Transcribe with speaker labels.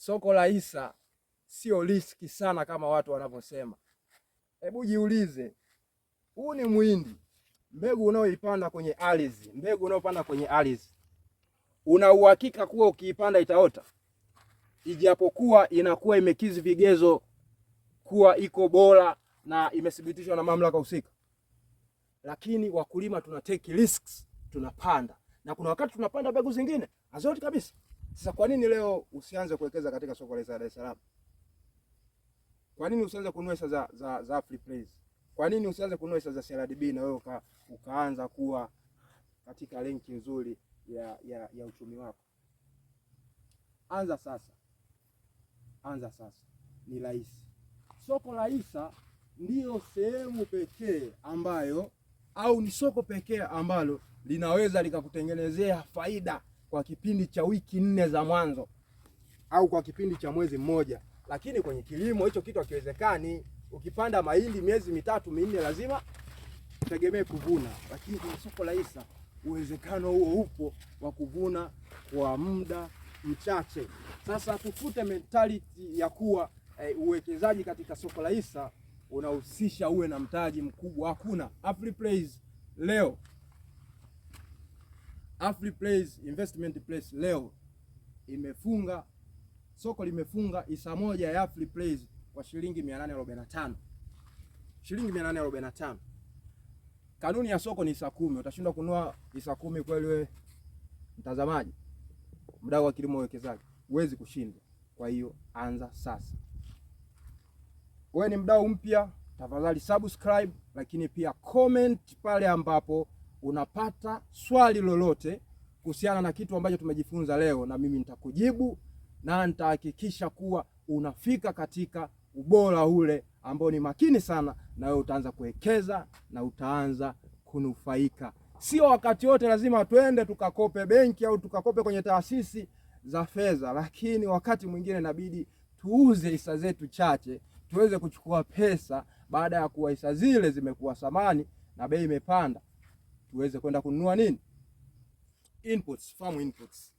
Speaker 1: Soko la hisa sio risky sana kama watu wanavyosema. Hebu jiulize, huu ni muhindi, mbegu unaoipanda kwenye ardhi, mbegu unayopanda kwenye ardhi, una uhakika kuwa ukiipanda itaota? Ijapokuwa inakuwa imekizi vigezo kuwa iko bora na imethibitishwa na mamlaka husika, lakini wakulima tuna take risks, tunapanda na kuna wakati tunapanda mbegu zingine hazioti kabisa. Sasa kwa nini leo usianze kuwekeza katika soko la Dar es Salaam? Kwa nini usianze kununua hisa za Afriplace? Kwa nini usianze kununua hisa za CRDB na wewe ukaanza kuwa katika renki nzuri ya uchumi wako? Anza sasa, anza sasa, ni rahisi. Soko la hisa ndiyo sehemu pekee ambayo au ni soko pekee ambalo linaweza likakutengenezea faida kwa kipindi cha wiki 4 za mwanzo au kwa kipindi cha mwezi mmoja. Lakini kwenye kilimo hicho kitu hakiwezekani. Ukipanda mahindi miezi 3 4 lazima utegemee kuvuna, lakini kwenye soko la hisa uwezekano huo upo wa kuvuna kwa muda mchache. Sasa tufute mentality ya kuwa uwekezaji katika soko la hisa unahusisha uwe na mtaji mkubwa. Hakuna. Afriplace leo, Afriplace Investment Place leo imefunga, soko limefunga hisa moja ya Afriplace kwa shilingi 845. Shilingi 845. Kanuni ya soko ni hisa 10. Utashindwa kununua hisa 10 kweli wewe mtazamaji, mdau wa kilimo uwekezaji? Huwezi kushindwa. Kwa hiyo anza sasa. Wewe ni mdau mpya, tafadhali subscribe, lakini pia comment pale ambapo unapata swali lolote kuhusiana na kitu ambacho tumejifunza leo, na mimi nitakujibu na nitahakikisha kuwa unafika katika ubora ule ambao ni makini sana, na wewe utaanza kuwekeza na utaanza kunufaika. Sio wakati wote lazima twende tukakope benki au tukakope kwenye taasisi za fedha, lakini wakati mwingine inabidi tuuze hisa zetu chache tuweze kuchukua pesa baada ya kuwa hisa zile zimekuwa thamani na bei imepanda, tuweze kwenda kununua nini? Inputs, farm inputs.